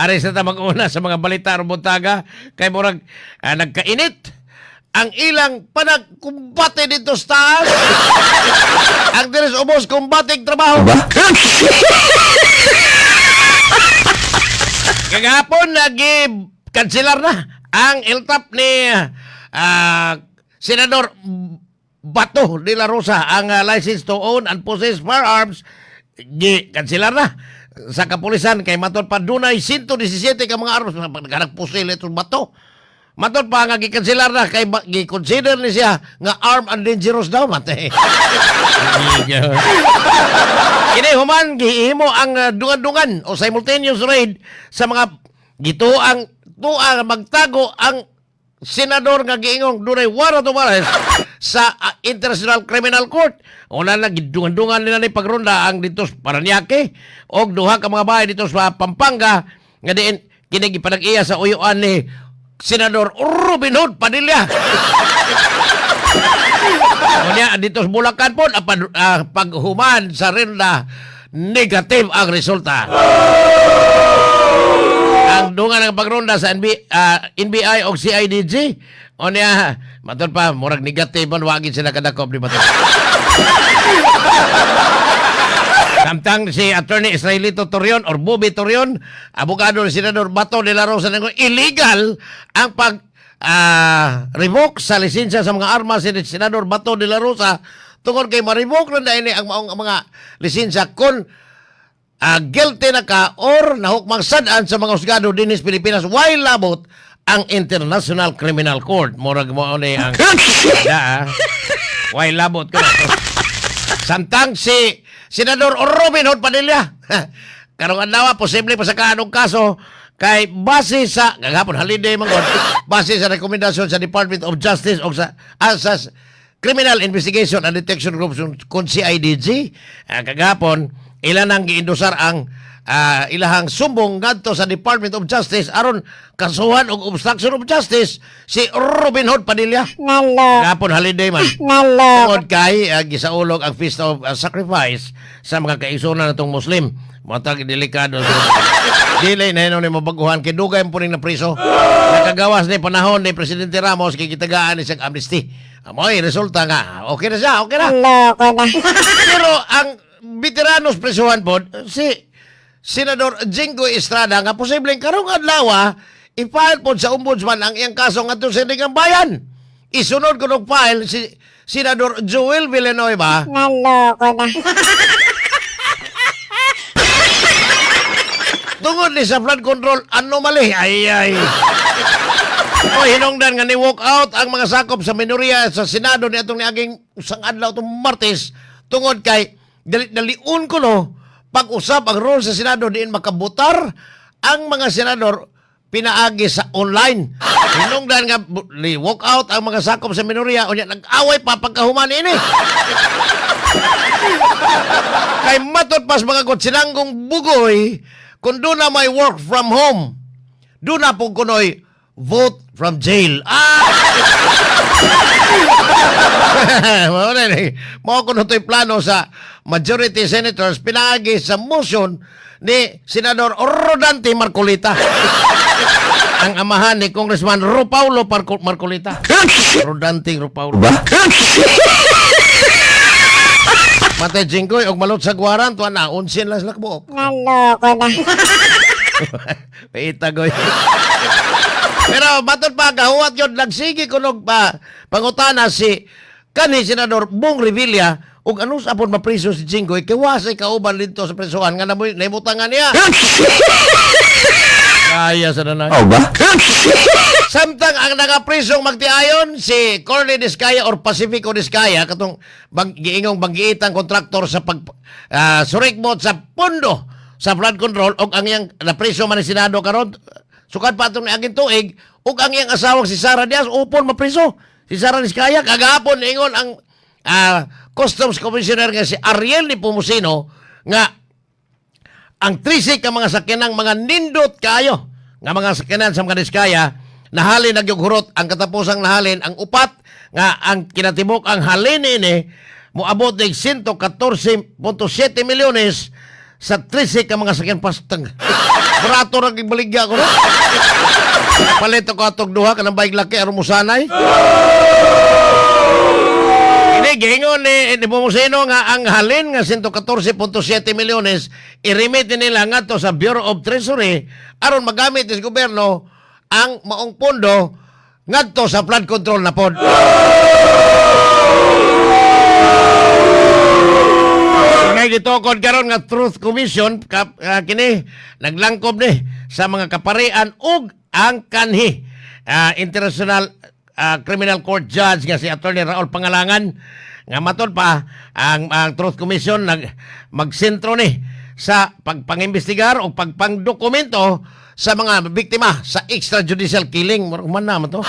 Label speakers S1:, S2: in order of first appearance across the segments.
S1: Aris na ta mag-una sa mga balita aron buntaga kay murag nagkainit ang ilang panagkumbate dito sa taas. Ang diri sa ubos kumbating trabaho.
S2: Ba?
S1: Kagahapon nagi kanselar na ang LTAP ni Senador Bato de la Rosa, ang license to own and possess firearms gi kanselar na sa kapulisan kay matod pa dunay 117 ka mga armas. Naghanag pusil itong Bato. Matod pa nga gikanselar na kay gi-consider ni siya nga armed and dangerous daw mate. Kini human gihimo ang dungan-dungan o simultaneous raid sa mga gituang tuang magtago ang senador nga giingong dunay warrant of arrest sa International Criminal Court. Una na gidungan-dungan nila ni pagronda ang dito sa Paranaque og duha ka mga bahay dito sa Pampanga nga diin kini gipanag-iya sa uyuan ni Senador Robin Hood Padilla. Unya dito sa Bulacan po, paghuman sa ronda, negative ang resulta. Ang dungan ng pagronda sa NBI o CIDG, unya, matod pa, murag negative man, wagin sila kadakop di ba? Samtang si Attorney Israelito Torreon or Bobby Torreon, abogado ni Senador Bato de la Rosa, nang illegal ang pag revoke sa lisensya sa mga armas ni Senador Bato de la Rosa tungod kay ma-revoke na dahil ang maong mga lisensya kung guilty na ka or nahukmang sad-an sa mga husgado dinhi sa Pilipinas while labot ang International Criminal Court. Murag mo ni ang da, while labot ko na. Samtang si Senador Robin Hood Padilla, karong adlaw posible pa sa kaanong kaso kay base sa gagapon holiday man gud, base sa rekomendasyon sa Department of Justice o sa Criminal Investigation and Detection Group kun CIDG, kagahapon ila nang giindosar ang ilahang sumbong ngadto sa Department of Justice aron kasuhan og obstruction of justice si Robin Hood Padilla.
S3: Nalo.
S1: Gahapon holiday man.
S3: Nalo.
S1: Tungod kay gisaulog ang Feast of Sacrifice sa mga kaigsuonan natong Muslim. Matag delikado. Dili na ni mabaguhan kay dugay po ning napriso. Nakagawas ni panahon ni Presidente Ramos kay gitagaan ni siyang amnesty. Amoy resulta nga okay na siya, okay na.
S3: Loko na.
S1: Pero ang veteranos presuhan po si Senador Jinggoy Estrada nga posibleng karong adlaw i-file po sa ombudsman ang iyang kaso ngadto sa Sandigan Bayan. Isunod ko og file si Senador Joel Villanueva.
S3: Naloko na.
S1: Tungod ni sa flood control anomaly. Ay ay. O hinungdan nga ni walk out ang mga sakop sa minoriya sa Senado ni atong niaging usang adlaw itong Martes tungod kay dali daliun ko no pag-usap ang role sa Senado diin makabutar ang mga senador pinaagi sa online. Hinungdan nga ni walk out ang mga sakop sa minoriya unya nag-away pa pagkahuman ini. Kay matod pas mga kutsinanggong bugoy, kung doon na may work from home, doon na po kunoy vote from jail. Ah! Mao na ni. Mao kuno to'y plano sa majority senators pinaagi sa motion ni Senador Rodante Marcoleta, ang amahan ni Congressman Ro Paulo Marcoleta. Rodante Ro Paulo.
S2: Ba?
S1: Matay Jinggoy og malot sa gwaran tuwa na unsin lang sila kabuok.
S3: Naloko na.
S1: Paitagoy. Pero matod pa kahuwat yun, nagsige kunog pa pangutana si kanhi Senador Bong Revilla ug ano sa apon mapriso si Jinggoy kay wasay kauban dito sa presohan nga namoy naimutangan niya. Kaya sa nanay.
S2: Oh ba?
S1: Samtang ang nagaprisong magtiayon si Corny Discaya or Pacifico Discaya katong giingong banggiitang kontraktor sa pag surikbot sa pundo sa flood control og ang iyang napriso man ni Senado karon sukad pa atong niaging tuig ug ang iyang asawang si Sara Diaz upon mapriso si Sara Discaya. Kagahapon ingon ang Customs Commissioner nga si Ariel Nepomuceno nga ang 13 ka mga sakyanang mga nindot kayo nga mga sakyanan sa mga Diskaya nahalin na gyud hurot. Ang katapusang nahalin ang upat nga ang kinatibuk ang halin ini moabot og 114.7 milyones sa 13 ka mga sakyan pastang. Barato ra gibaligya ko no. Palit ako atog duha kanang bike laki aron musanay. Ini giingon ni Nepomuceno nga ang halin nga 114.7 milyones i-remit nila ngadto sa Bureau of Treasury aron magamit ni gobyerno ang maong pondo ngadto sa flood control na pod. Ngay gitukod karon nga Truth Commission kini naglangkob ni sa mga kaparian ug ang kanhi International Criminal Court Judge nga si Attorney Raul Pangalangan, nga matod pa ang Truth Commission magsentro ni sa pagpangimbestigar o pagpangdokumento sa mga biktima sa extrajudicial killing. Murag man naman to.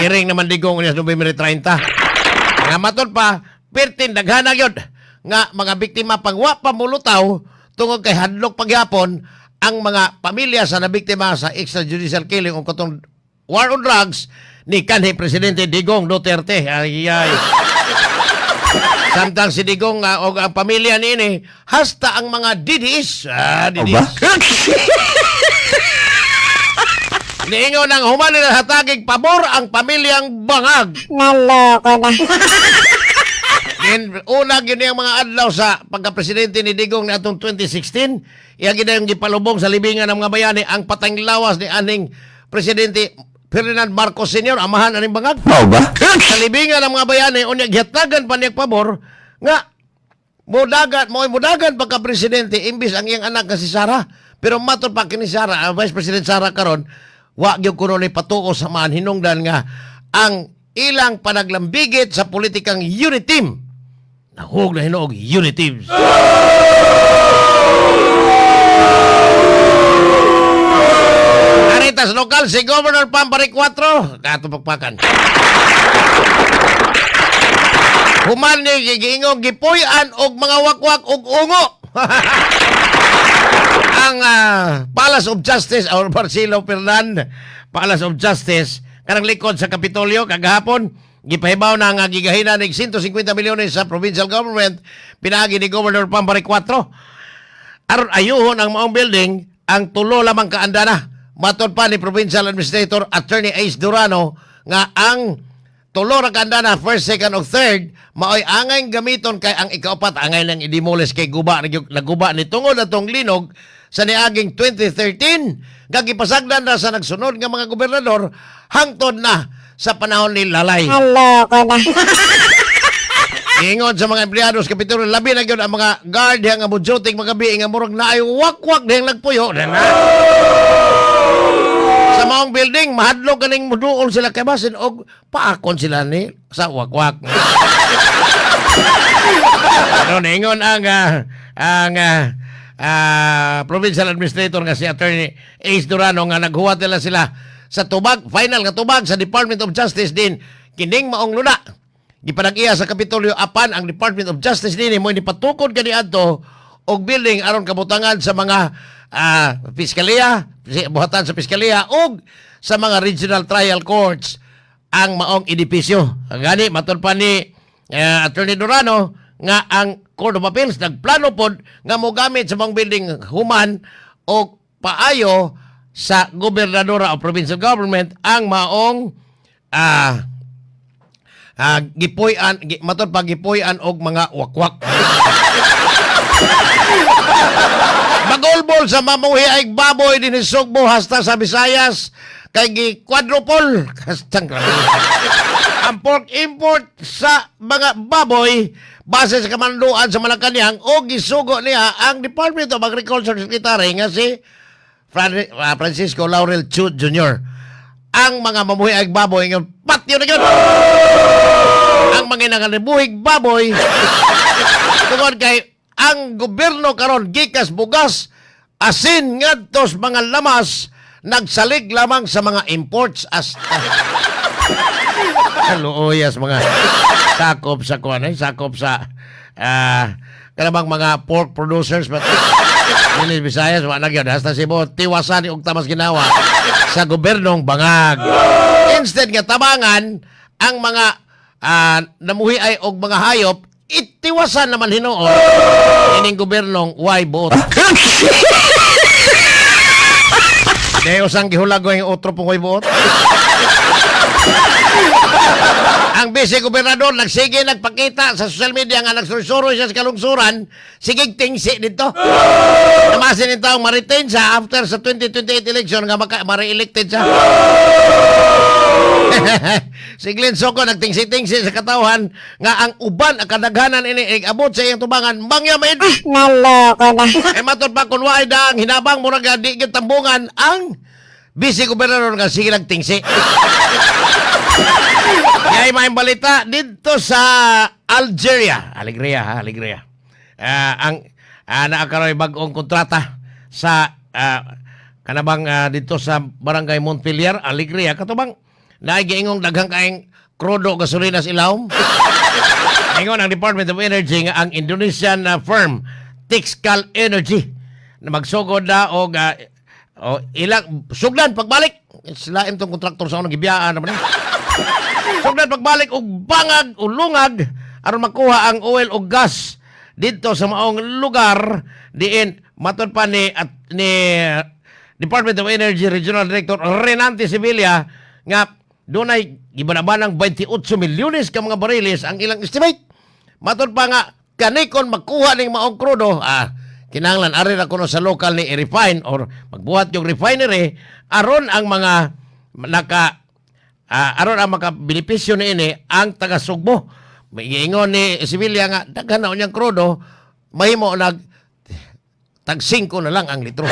S1: Hearing naman digong unya sa Nobyembre 30. Nga matod pa, pertin daghana gyud nga mga biktima pang wa pa mulutaw tungod kay hadlok pagyapon ang mga pamilya sa nabiktima sa extrajudicial killing o katong war on drugs ni kanhi Presidente Digong Duterte. Ay ay. Samtang si Digong og ang pamilya niini hasta ang mga DDS. Ah, DDS. Niingon ang human nila hatagig pabor ang pamilyang Bangag.
S3: Naloko na.
S1: Then, una gyud ang mga adlaw sa pagka-presidente ni Digong ni atong 2016, iya gyud ang gipalubong sa libingan ng mga bayani ang patayng lawas ni aning Presidente Ferdinand Marcos Sr., amahan aning Bangag.
S2: Mao ba?
S1: Sa libingan ng mga bayani, unya gihatagan pa niya pabor nga modagan mo modagan pagka-presidente imbis ang iyang anak nga si Sara. Pero matod pa kini Sara, ang Vice President Sara karon, wa gyud kuno ni patuo sa mga hinungdan nga ang ilang panaglambigit sa politikang unity team. Nahug na hinuog unity teams. Caritas lokal si Governor Pampari 4 katupagpakan. Human ni giingong gipuy-an og mga wakwak og ungo ang Palace of Justice or Marcelo Fernan Palace of Justice kanang likod sa Kapitolyo. Kagahapon gipahibaw na nga gigahina nig 150 milyones sa provincial government pinaagi ni Governor Pampari 4 aron ayuhon ang maong building. Ang tulo lamang kaanda na. Matod pa ni Provincial Administrator Attorney Ace Durano nga ang tulo ra kaandana, first, second o third, maoy angay gamiton kay ang ikaupat angay lang i-demolish kay guba na naguba ni tungod atong linog sa niaging 2013 nga gipasagdan na sa nagsunod nga mga gobernador hangtod na sa panahon ni Lalay.
S3: Naloko na.
S1: Ingon sa mga empleyado sa Kapitolyo, labi na gyud ang mga guard diha nga moduty magabi nga murag naay wakwak dihang nagpuyo. Na na. Sa maong building, mahadlok kaning muduol sila kay basin og paakon sila ni sa wakwak. Pero niingon ang provincial administrator nga si Attorney Ace Durano nga naghuwat nila sila sa tubag, final nga tubag sa Department of Justice din kining maong luna. Gipanag-iya sa Kapitolyo, apan ang Department of Justice dinhi mo patukod kani adto og building aron kabutangan sa mga piskaliya, buhatan sa piskaliya ug sa mga regional trial courts ang maong edipisyo. Gani matod pa ni Attorney Durano nga ang Court of Appeals nagplano pod nga mogamit sa maong building human og paayo sa gobernadora o provincial government ang maong gipuy-an matod pa gipuy-an og mga wakwak. Bagolbol sa mamuhi ay baboy din Sugbo hasta sa Visayas kay gi quadruple kastang grabe ang pork import sa mga baboy base sa kamanduan sa Malacañang o gisugo niya ang Department of Agriculture Secretary nga si Francisco Laurel Chu Jr. Ang mga mamuhi ay baboy ngayon patyo na yun ang mga nanganibuhig baboy tungod kay ang gobyerno karon gikas bugas, asin ngadtos mga lamas nagsalig lamang sa mga imports hasta kaluoyas mga sakop sa kuan eh, sakop sa kanabang mga pork producers, but dili Visayas wa na gyud hasta Cebu tiwasan og tamas ginawa sa gobyernong Bangag. Instead nga tabangan ang mga namuhi ay og mga hayop, itiwasan naman hinuon ining gobyernong way buot. Deo sang gihulag ko yung otro pong buot. Ang vice gobernador nagsige nagpakita sa social media nga nagsursuro siya sa kalungsuran, sige tingsi dito. Namasin ni taong ma-retain siya after sa 2028 election nga maka ma-re-elected siya. Si Glenn Soco nagtingsi-tingsi sa katawhan nga ang uban ang kadaghanan ini abot sa iyang tubangan mangya maid.
S3: Naloko na.
S1: Eh matod pa kun waay da ang hinabang, murag di gyud tambungan ang vice gobernador nga sige nagtingsi. Yay, may balita dito sa Algeria. Alegria ha, Alegria. Ang naa karoy bag-ong kontrata sa kanabang dito sa Barangay Montpelier, Alegria, katubang naay giingong daghang kaing krudo, gasolina sa ilawom. Ingon ang Department of Energy nga ang Indonesian firm Texcal Energy na magsugod na og o ilang sugdan pagbalik sila tong kontraktor sa unang gibiyaan naman eh. Sugdan pagbalik og bangag o lungag aron makuha ang oil o gas didto sa maong lugar, diin matud pa ni at ni Department of Energy Regional Director Renante Sevilla nga dunay gibanabanang 28 milyones ka mga bariles ang ilang estimate. Matud pa nga kanikon makuha ning maong krudo, kinahanglan ari ra kuno sa local ni i-refine or magbuhat yung refinery aron ang mga naka aron ang makabenepisyo niini ang taga Sugbo. May giingon ni Sevilla nga daghan na unyang krudo, mahimo nag tag 5 na lang ang litro.